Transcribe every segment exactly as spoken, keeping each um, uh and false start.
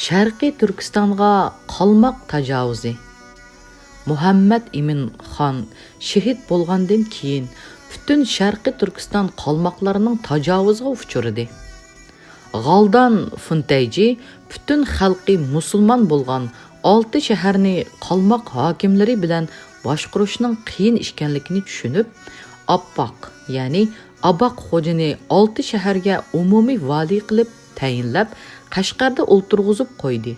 شەرقىي تۈركىستانغا قالماق تاجاۋۇزى. مۇھەممەد ئىمىن خان شېھىت بولغاندىن كېيىن، پۈتۈن شەرقىي تۈركىستان قالماقلارنىڭ تاجاۋۇزىغا ئۇچرىدى. غالدان فۇنتەيجى پۈتۈن خەلقى مۇسۇلمان بولغان ئالتە شەھەرنى قالماق ھاكىملىرى بىلەن باشقۇرۇشنىڭ قىيىن ئىكەنلىكىنى چۈشىنىپ، ئاپپاق، يەنى ئاباق خوجىنى ئالتە شەھەرگە ئومۇمىي ۋالىي قىلىپ تەيىنلەپ، قەشقەردە ئولتۇرغۇزۇپ قويدى.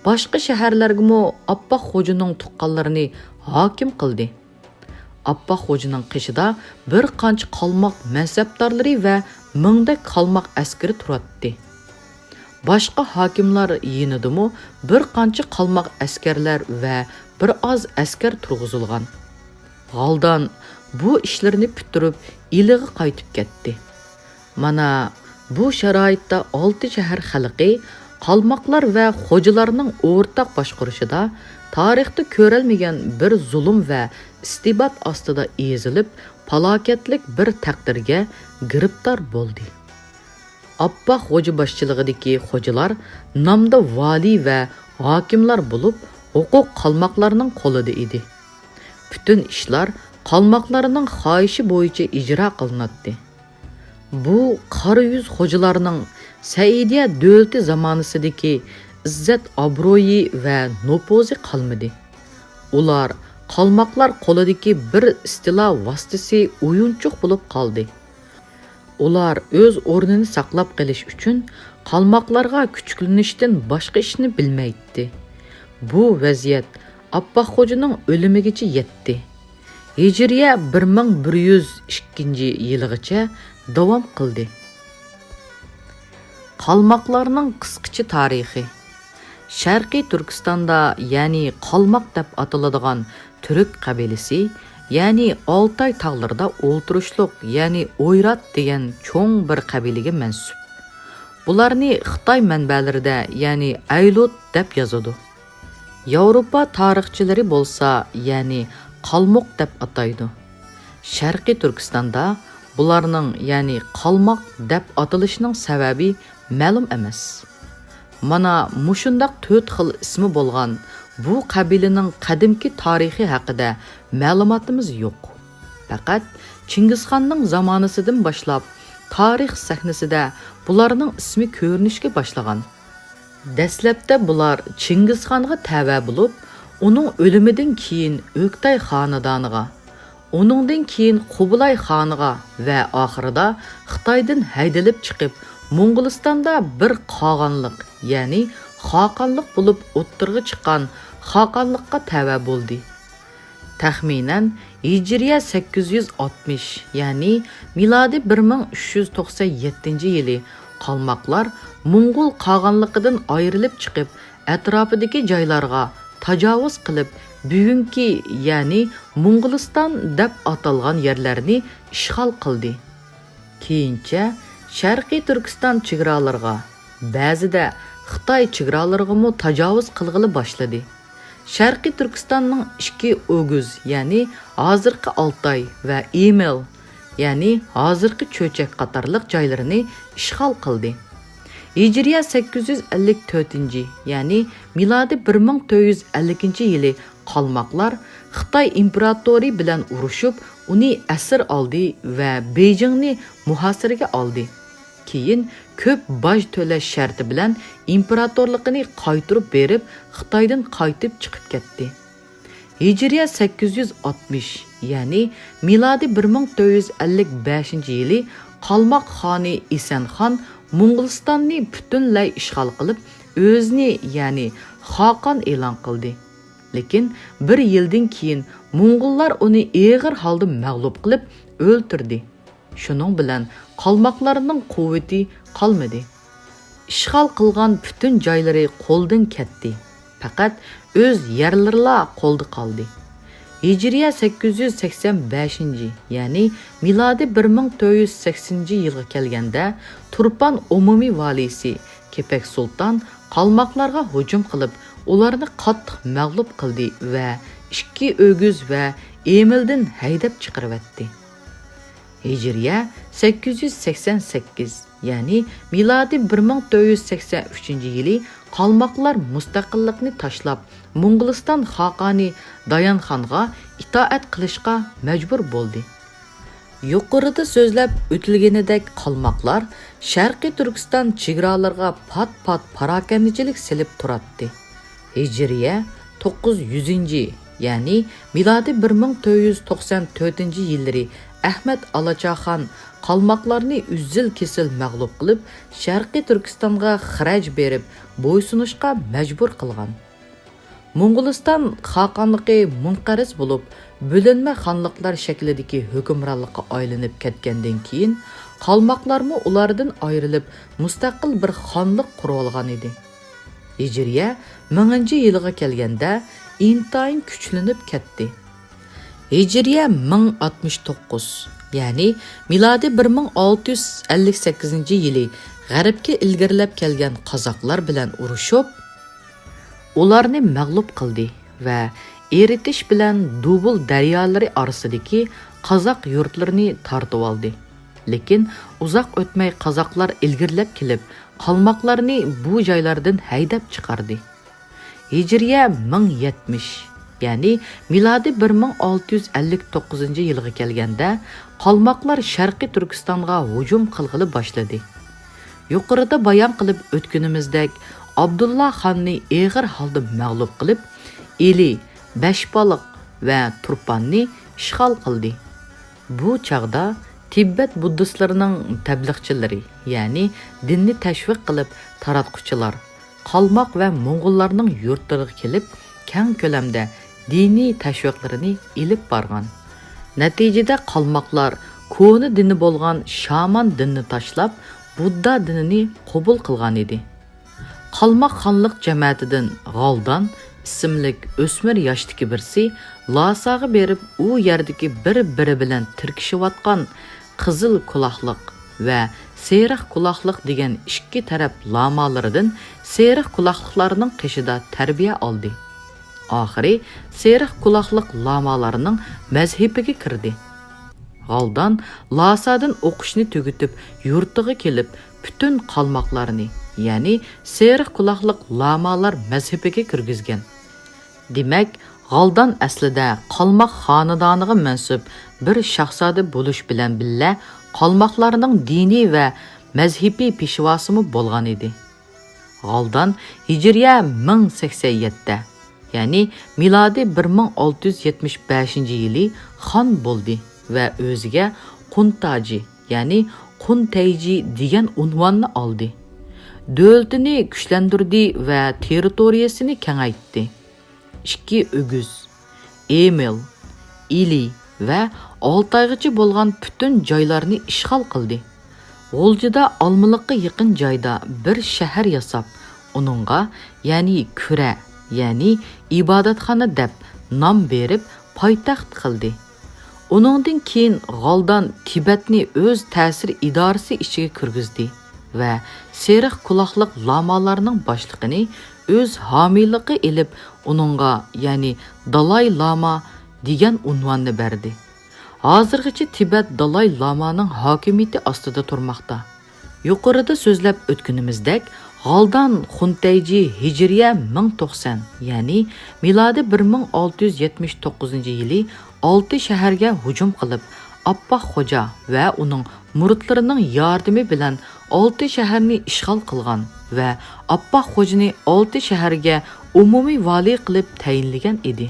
باشقا شەھەرلەرگىمۇ ئاپپاق خوجىنىڭ تۇغقانلىرىنى ھاكىم قىلدى. ئاپپاق خوجىنىڭ قېشىدا بىر قانچە قالماق مەنسەپدارلىرى ۋە مىڭدەك قالماق ئەسكىرى تۇراتتى. باشقا ھاكىملار يېنىدىمۇ بىر قانچە قالماق ئەسكەرلەر ۋە بىر ئاز ئەسكەر تۇرغۇزۇلغان. غالدان بۇ ئىشلىرىنى پۈتتۈرۈپ، ئىلىغا قايتىپ كەتتى. مانا، بۇ شارائىتتا ئالتە شەھەر خەلقى قالماقلار ۋە خوجىلارنىڭ ئورتاق باشقۇرۇشىدا تارىختا كۆرەلمىگەن بىر زۇلۇم ۋە ئىستىبدات ئاستىدا ئېزىلىپ، پالاكەتلىك بىر تەقدىرگە گىرىپتار بولدى. ئاپپاق خوجا باشچىلىقىدىكى خوجىلار نامدا ۋالىي ۋە ھاكىملار بولۇپ، ھوقۇق قالماقلارنىڭ قولىدا ئىدى. پۈتۈن ئىشلار قالماقلارنىڭ خاھىشى بويىچە ئىجرا قىلىناتتى. بۇ قارا يۈز خوجىلارنىڭ سەئىدىيە دۆلىتى زامانىسىدىكى ئىززەت-ئابرۇيى ۋە نوپۇزى قالمىدى. ئۇلار قالماقلار قولىدىكى بىر ئىستىلا ۋاسىتىسى، ئويۇنچۇق بولۇپ قالدى. ئۇلار ئۆز ئورنىنى ساقلاپ قېلىش ئۈچۈن قالماقلارغا كۈچۈكلىنىشتىن باشقا ئىشنى بىلمەيتتى. بۇ ۋەزىيەت ئاپپاق خوجىنىڭ ئۆلۈمىگىچە يەتتى. ھىجرىيە بىر مىڭ بىر يۈز ئىككىنچى يىلىغىچە داۋام قىلدى. قالماقلارنىڭ قىسقىچە تارىخى. شەرقىي تۈركىستاندا، يەنى قالماق دەپ ئاتىلىدىغان تۈرك قەبىلىسى، يەنى ئالتاي تاغلىرىدا ئولتۇرۇشلۇق، يەنى ئويرات دېگەن چوڭ بىر قەبىلىگە مەنسۇپ. بۇلارنى خىتاي مەنبەلىرىدە، يەنى ئەيلۇت دەپ يازىدۇ. ياۋروپا تارىخچىلىرى بولسا، يەنى قالمۇق دەپ ئاتايدۇ. شەرقىي تۈركىستاندا بۇلارنىڭ، يەنى قالماق دەپ ئاتىلىشىنىڭ سەۋەبى مەلۇم ئەمەس. مانا مۇشۇنداق تۆت خىل ئىسمى بولغان بۇ قەبىلىنىڭ قەدىمكى تارىخى ھەققىدە مەلۇماتىمىز يوق. پەقەت چىڭگىزخاننىڭ زامانىسىدىن باشلاپ تارىخ سەھنىسىدە بۇلارنىڭ ئىسمى كۆرۈنۈشكە باشلىغان. دەسلەپتە بۇلار چىڭگىزخانغا تەۋە بولۇپ، ئۇنىڭ ئۆلۈمىدىن كېيىن ئۆكتەي خانىدانىغا، ئۇنىڭدىن كېيىن قۇبلاي خانىغا ۋە ئاخىرىدا خىتايدىن ھەيدىلىپ چىقىپ، موڭغۇلىستاندا بىر قاغانلىق، يەنى خاقانلىق بولۇپ ئوتتۇرىغا چىققان خاقانلىققا تەۋە بولدى. تەخمىنەن ھىجرىيە سەككىز يۈز ئاتمىش، يەنى مىلادىي بىر مىڭ ئۈچ يۈز توقسان يەتتىنچى يىلى قالماقلار موڭغۇل قاغانلىقىدىن ئايرىلىپ چىقىپ، ئەتراپىدىكى جايلارغا تاجاۋۇز قىلىپ، بۈگۈنكى، يەنى موڭغۇلىستان دەپ ئاتالغان يەرلەرنى ئىشغال قىلدى. كېيىنچە شەرقىي تۈركىستان چېگرالىرىغا، بەزىدە خىتاي چېگرالىرىغىمۇ تاجاۋۇز قىلغىلى باشلىدى. شەرقىي تۈركىستاننىڭ ئىچكى ئوگۇز، يەنى ھازىرقى ئالتاي ۋە ئىمېل، يەنى ھازىرقى چۆچەك قاتارلىق جايلىرىنى ئىشغال قىلدى. ھىجرىيە سەككىز يۈز ئەللىك تۆتىنچى، يەنى مىلادىي بىر مىڭ تۆت يۈز ئەللىكىنچى يىلى قالماقلار خىتاي ئىمپېراتورى بىلەن ئۇرۇشۇپ، ئۇنى ئەسىر ئالدى ۋە بېيجىڭنى مۇھاسىرىگە ئالدى. كېيىن كۆپ باج تۆلەش شەرتى بىلەن ئىمپېراتورلۇقىنى قايتۇرۇپ بېرىپ، خىتايدىن قايتىپ چىقىپ كەتتى. ھىجرىيە سەككىز يۈز ئاتمىش، يەنى مىلادىي بىر مىڭ تۆت يۈز ئەللىك بەشىنچى يىلى قالماق خانى ئىسەنخان موڭغۇلىستاننى پۈتۈنلەي ئىشغال قىلىپ، ئۆزىنى، يەنى خاقان ئېلان قىلدى. لېكىن بىر يىلدىن كېيىن موڭغۇللار ئۇنى ئېغىر ھالدا مەغلۇپ قىلىپ ئۆلتۈردى. شۇنىڭ بىلەن قالماقلارنىڭ قۇۋۋىتى قالمىدى. ئىشغال قىلغان پۈتۈن جايلىرى قولدىن كەتتى. پەقەت ئۆز يەرلىرىلا قولدا قالدى. ھىجرىيە سەككىز يۈز سەكسەن بەشىنچى، يەنى مىلادىي بىر مىڭ تۆت يۈز سەكسىنىنچى يىلغا كەلگەندە، تۇرپان ئومۇمىي ۋالىيسى كېپەك سۇلتان قالماقلارغا ھۇجۇم قىلىپ، ئۇلارنى قاتتىق مەغلۇپ قىلدى ۋە ئىككى ئۆگۈز ۋە ئېمىلدىن ھەيدەپ چىقىرىۋەتتى. ھىجرىيە سەككىز يۈز سەكسەن سەككىز، يەنى مىلادىي بىر مىڭ تۆت يۈز سەكسەن ئۈچىنچى يىلى قالماقلار مۇستەقىللىقنى تاشلاپ، موڭغۇلىستان خاقانى دايانخانغا ئىتائەت قىلىشقا مەجبۇر بولدى. يۇقىرىدا سۆزلەپ ئۆتۈلگىنىدەك، قالماقلار شەرقىي تۈركىستان چېگرالىرىغا پات-پات پاراكەندىچىلىك سېلىپ تۇراتتى. ھىجرىيە توققۇز يۈزىنچى، يەنى مىلادىي بىر مىڭ تۆت يۈز توقسان تۆتىنچى يىللىرى ئەھمەت ئالاچاخان قالماقلارنى ئۈزۈل-كېسىل مەغلۇپ قىلىپ، شەرقىي تۈركىستانغا خىرەج بېرىپ بويسۇنۇشقا مەجبۇر قىلغان. موڭغۇلىستان خاقانلىقى مۇنقەرز بولۇپ، بۆلۈنمە خانلىقلار شەكلىدىكى ھۆكۈمرانلىققا ئايلىنىپ كەتكەندىن كېيىن، قالماقلارمۇ ئۇلاردىن ئايرىلىپ، مۇستەقىل بىر خانلىق قۇرۇۋالغان ئىدى. ھىجرىيە مىڭىنچى يىلىغا كەلگەندە، ئىنتايىن كۈچلىنىپ كەتتى. ھىجرىيە مىڭ ئاتمىش توققۇز، يەنى مىلادىي بىر مىڭ ئالتە يۈز ئەللىك سەككىزىنچى يىلى غەربكە ئىلگىرىلەپ كەلگەن قازاقلار بىلەن ئۇرۇشۇپ، ئۇلارنى مەغلۇپ قىلدى ۋە ئېرتىش بىلەن دۇبۇل دەريالىرى ئارىسىدىكى قازاق يۇرتلىرىنى تارتىۋالدى. لېكىن ئۇزاق ئۆتمەي قازاقلار ئىلگىرىلەپ كېلىپ، قالماقلارنى بۇ جايلاردىن ھەيدەپ چىقاردى. ھىجرىيە مىڭ يەتمىش، يەنى مىلادىي بىر مىڭ ئالتە يۈز ئەللىك توققۇزىنچى يىلغا كەلگەندە، قالماقلار شەرقىي تۈركىستانغا ھۇجۇم قىلغىلى باشلىدى. يۇقىرىدا بايان قىلىپ ئۆتكىنىمىزدەك، ئابدۇللا خاننى ئېغىر ھالدا مەغلۇپ قىلىپ، ئىلى، بەشبالىق ۋە تۇرپاننى ئىشغال قىلدى. بۇ چاغدا تىبەت بۇددىستلىرىنىڭ تەبلىغچىلىرى، يەنى دىننى تەشۋىق قىلىپ تاراتقۇچىلار، قالماق ۋە موڭغۇللارنىڭ يۇرتلىرىغا كېلىپ، كەڭ كۆلەمدە دىنىي تەشۋىقلىرىنى ئېلىپ بارغان. نەتىجىدە قالماقلار كونا دىنى بولغان شامان دىنىنى تاشلاپ، بۇددا دىنىنى قوبۇل قىلغان ئىدى. قالماق خانلىق جەمەتىدىن غالدان ئىسىملىك ئۆسمۈر ياشتىكى بىرسى لاساغا بېرىپ، ئۇ يەردىكى بىر-بىرى بىلەن تىركىشىۋاتقان قىزىل قۇلاقلىق ۋە سېرىق قۇلاقلىق دېگەن ئىككى تەرەپ لامالىرىدىن سېرىق قۇلاقلىقلارنىڭ قېشىدا تەربىيە ئالدى. ئاخىرى سېرىق قۇلاقلىق لامالارنىڭ مەزھىپىگە كىردى. غالدان لاسادىن ئوقۇشنى تۈگىتىپ، يۇرتىغا كېلىپ، پۈتۈن قالماقلارنى، يەنى سېرىق قۇلاقلىق لامالار مەزھىپىگە كىرگۈزگەن. دېمەك، غالدان ئەسلىدە قالماق خانىدانىغا مەنسۇپ بىر شاھزادە بولۇش بىلەن بىللە، قالماقلارنىڭ دىنىي ۋە مەزھىپىي پېشۋاسىمۇ بولغان ئىدى. غالدان ھىجرىيە مىڭ سەكسەن يەتتە، يەنى مىلادىي بىر مىڭ ئالتە يۈز يەتمىش بەشىنچى يىلى خان بولدى ۋە ئۆزىگە قۇنتاجى، يەنى قۇنتەيجى دېگەن ئۇنۋاننى ئالدى. دۆلىتىنى كۈچلەندۈردى ۋە تېررىتورىيەسىنى كېڭەيتتى. ئىككى ئۆگۈز، ئېمىل، ئىلى ۋە ئالتايغىچە بولغان پۈتۈن جايلارنى ئىشغال قىلدى. غۇلجىدا ئالمىلىققا يېقىن جايدا بىر شەھەر ياساپ، ئۇنىڭغا، يەنى كۈرە، يەنى ئىبادەتخانا دەپ نام بېرىپ، پايتەخت قىلدى. ئۇنىڭدىن كېيىن غالدان تىبەتنى ئۆز تەسىر ئىدارىسى ئىچىگە كىرگۈزدى ۋە سېرىق قۇلاقلىق لامالارنىڭ باشلىقىنى ئۆز ھامىيلىقى ئېلىپ، ئۇنىڭغا، يەنى دالاي لاما دېگەن ئۇنۋاننى بەردى. ھازىرغىچە تىبەت دالاي لامانىڭ ھاكىمىيىتى ئاستىدا تۇرماقتا. يۇقىرىدا سۆزلەپ ئۆتكىنىمىزدەك، غالدان خۇنتەيجى ھىجرىيە مىڭ توقسان، يەنى مىلادىي بىر مىڭ ئالتە يۈز يەتمىش توققۇزىنچى يىلى ئالتە شەھەرگە ھۇجۇم قىلىپ، ئاپپاق خوجا ۋە ئۇنىڭ مۇرىتلىرىنىڭ ياردىمى بىلەن ئالتە شەھەرنى ئىشغال قىلغان ۋە ئاپپاق خوجىنى ئالتە شەھەرگە ئومۇمىي ۋالىي قىلىپ تەيىنلىگەن ئىدى.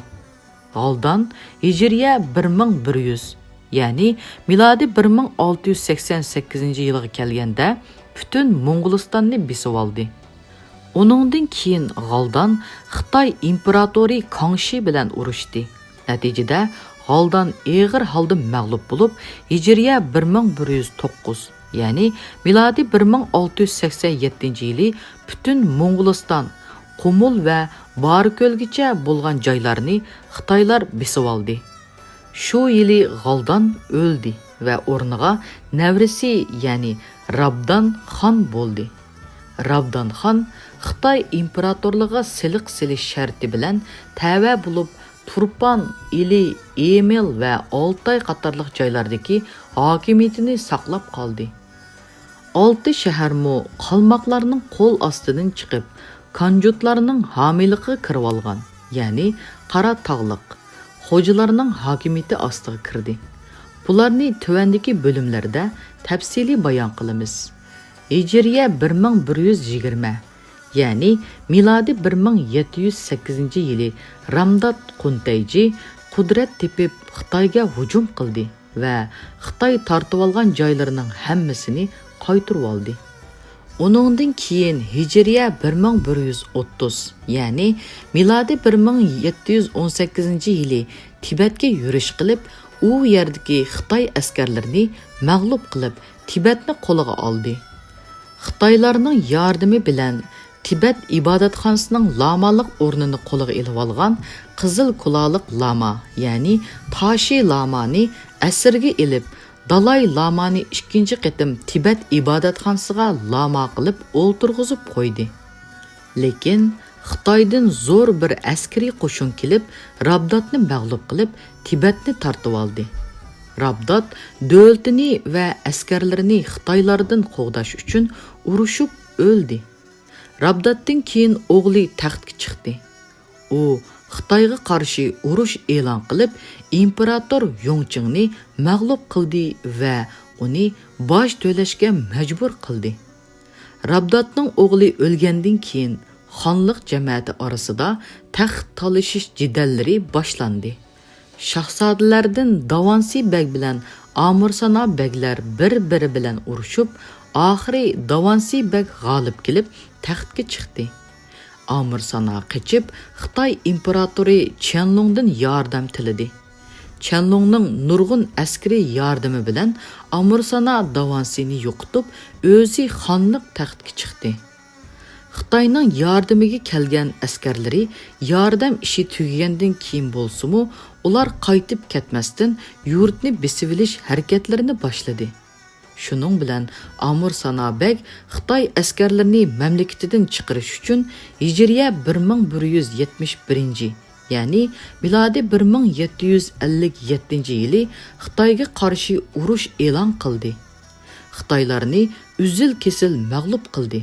غالدان ھىجرىيە بىر مىڭ بىر يۈز، يەنى مىلادىي بىر مىڭ ئالتە يۈز سەكسەن سەككىزىنچى يىلغا كەلگەندە پۈتۈن موڭغۇلىستاننى بېسىۋالدى. ئۇنىڭدىن كېيىن غالدان خىتاي ئىمپېراتورى كاڭشى بىلەن ئۇرۇشتى. نەتىجىدە غالدان ئېغىر ھالدا مەغلۇپ بولۇپ، ھىجرىيە بىر مىڭ بىر يۈز توققۇز، يەنى مىلادىي بىر مىڭ ئالتە يۈز سەكسەن يەتتىنچى يىلى پۈتۈن موڭغۇلىستان، قۇمۇل ۋە بارىكۆلگىچە بولغان جايلارنى خىتايلار بېسىۋالدى. شۇ يىلى غالدان ئۆلدى ۋە ئورنىغا نەۋرىسى، يەنى رابدان خان بولدى. رابدان خان خىتاي ئىمپېراتورلىقىغا سېلىق سېلىش شەرتى بىلەن تەۋە بولۇپ، تۇرپان، ئىلى، ئېمىل ۋە ئالتاي قاتارلىق جايلاردىكى ھاكىمىيىتىنى ساقلاپ قالدى. ئالتە شەھەرمۇ قالماقلارنىڭ قول ئاستىدىن چىقىپ، كانجۇتلارنىڭ ھامىيلىقىغا كىرىۋالغان، يەنى قارا تاغلىق خوجىلارنىڭ ھاكىمىيىتى ئاستىغا كىردى. بۇلارنى تۆۋەندىكى بۆلۈملەردە تەپسىلىي بايان قىلىمىز. ھىجرىيە بىر مىڭ بىر يۈز يىگىرمە، يەنى مىلادىي بىر مىڭ يەتتە يۈز سەككىزىنچى يىلى رامدات قۇنتەيجى قۇدرەت تېپىپ خىتايغا ھۇجۇم قىلدى ۋە خىتاي تارتىۋالغان جايلىرىنىڭ ھەممىسىنى قايتۇرۇۋالدى. ئۇنىڭدىن كېيىن ھىجرىيە بىر مىڭ بىر يۈز ئوتتۇز، يەنى مىلادىي بىر مىڭ يەتتە يۈز ئون سەككىزىنچى يىلى تىبەتكە يۈرۈش قىلىپ، ئۇ يەردىكى خىتاي ئەسكەرلىرىنى مەغلۇپ قىلىپ، تىبەتنى قولىغا ئالدى. خىتايلارنىڭ ياردىمى بىلەن تىبەت ئىبادەتخانىسىنىڭ لامالىق ئورنىنى قولىغا ئېلىۋالغان قىزىل كۇلالىق لاما، يەنى تاشى لامانى ئەسىرگە ئېلىپ، دالاي لامانى ئىككىنچى قېتىم تىبەت ئىبادەتخانىسىغا لاما قىلىپ ئولتۇرغۇزۇپ قويدى. لېكىن خىتايدىن زور بىر ئەسكىرىي قوشۇن كېلىپ، رابداتنى مەغلۇپ قىلىپ، تىبەتنى تارتىۋالدى. رابدات دۆلىتىنى ۋە ئەسكەرلىرىنى خىتايلاردىن قوغداش ئۈچۈن ئۇرۇشۇپ ئۆلدى. رابداتتىن كېيىن ئوغلى تەختكە چىقتى. ئۇ خىتايغا قارشى ئۇرۇش ئېلان قىلىپ، ئىمپېراتور يۇڭچىڭنى مەغلۇپ قىلدى ۋە ئۇنى باج تۆلەشكە مەجبۇر قىلدى. رابداتنىڭ ئوغلى ئۆلگەندىن كېيىن، خانلىق جەمەتى ئارىسىدا تەخت تالىشىش جېدەللىرى باشلاندى. شاھزادىلەردىن داۋانسى بەگ بىلەن ئامۇرسانا بەگلەر بىر-بىرى بىلەن ئۇرۇشۇپ، ئاخىرى داۋانسى بەگ غالىب كېلىپ، تەختكە چىقتى. ئامۇرسانا قېچىپ، خىتاي ئىمپېراتورى چيەنلۇڭدىن ياردەم تىلىدى. چيەنلۇڭنىڭ نۇرغۇن ئەسكىرىي ياردىمى بىلەن ئامۇرسانا داۋانسىنى يوقىتىپ، ئۆزى خانلىق تەختكە چىقتى. خىتاينىڭ ياردىمىگە كەلگەن ئەسكەرلىرى ياردەم ئىشى تۈگىگەندىن كېيىن بولسىمۇ، ئۇلار قايتىپ كەتمەستىن، يۇرتنى بېسىۋېلىش ھەرىكەتلىرىنى باشلىدى. شۇنىڭ بىلەن ئامۇرسانا بەگ خىتاي ئەسكەرلىرىنى مەملىكىتىدىن چىقىرىش ئۈچۈن ھىجرىيە بىر مىڭ بىر يۈز يەتمىش بىرىنچى، يەنى مىلادىي بىر مىڭ يەتتە يۈز ئەللىك يەتتىنچى يىلى خىتايغا قارشى ئۇرۇش ئېلان قىلدى. خىتايلارنى ئۈزۈل-كېسىل مەغلۇپ قىلدى.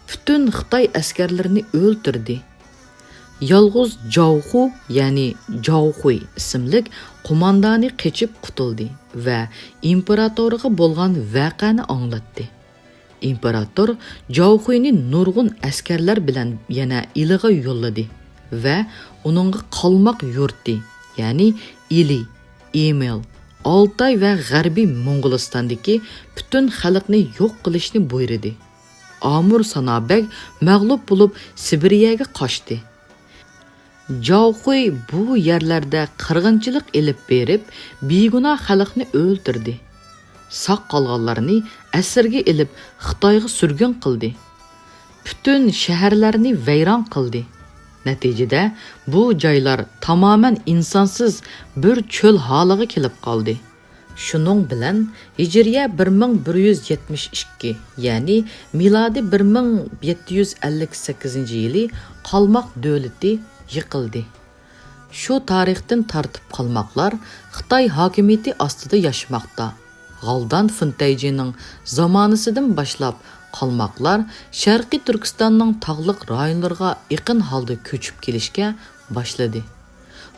پۈتۈن خىتاي ئەسكەرلىرىنى ئۆلتۈردى. يالغۇز جاۋخۇ، يەنى جاۋخۇي ئىسىملىك قوماندانى قېچىپ قۇتۇلدى ۋە ئىمپېراتورغا بولغان ۋەقەنى ئاڭلاتتى. ئىمپېراتور جاۋخۇينى نۇرغۇن ئەسكەرلەر بىلەن يەنە ئىلىغا يوللىدى ۋە ئۇنىڭغا قالماق يۇرتى، يەنى ئىلى، ئىمېل، ئالتاي ۋە غەربىي موڭغۇلىستاندىكى پۈتۈن خەلقنى يوق قىلىشنى بۇيرۇدى. ئامۇرسانا بەگ مەغلۇپ بولۇپ، سىبىرىيەگە قاچتى. جاۋخۇي بۇ يەرلەردە قىرغىنچىلىق ئېلىپ بېرىپ، بىگۇناھ خەلقنى ئۆلتۈردى. ساق قالغانلارنى ئەسىرگە ئېلىپ، خىتايغا سۈرگۈن قىلدى. پۈتۈن شەھەرلەرنى ۋەيران قىلدى. نەتىجىدە، بۇ جايلار تامامەن ئىنسانسىز بىر چۆل ھالىغا كېلىپ قالدى. شۇنىڭ بىلەن ھىجرىيە بىر مىڭ بىر يۈز يەتمىش ئىككى، يەنى مىلادىي بىر مىڭ يەتتە يۈز ئەللىك سەككىزىنچى يىلى قالماق دۆلىتى يىقىلدى. شۇ تارىختىن تارتىپ قالماقلار خىتاي ھاكىمىيىتى ئاستىدا ياشىماقتا. غالدان فېنتەيجىنىڭ زامانىسىدىن باشلاپ قالماقلار شەرقىي تۈركىستاننىڭ تاغلىق رايونلىرىغا ئېقىن ھالدا كۆچۈپ كېلىشكە باشلىدى.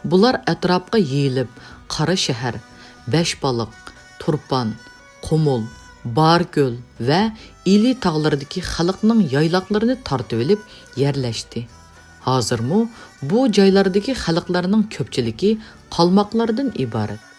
بۇلار ئەتراپقا يېيىلىپ، قاراشەھەر، بەشبالىق، تۇرپان، قۇمۇل، باركۆل ۋە ئىلى تاغلىرىدىكى خەلقنىڭ يايلاقلىرىنى تارتىۋېلىپ يەرلەشتى. ھازىرمۇ بۇ جايلاردىكى خەلقلەرنىڭ كۆپچىلىكى قالماقلاردىن ئىبارەت.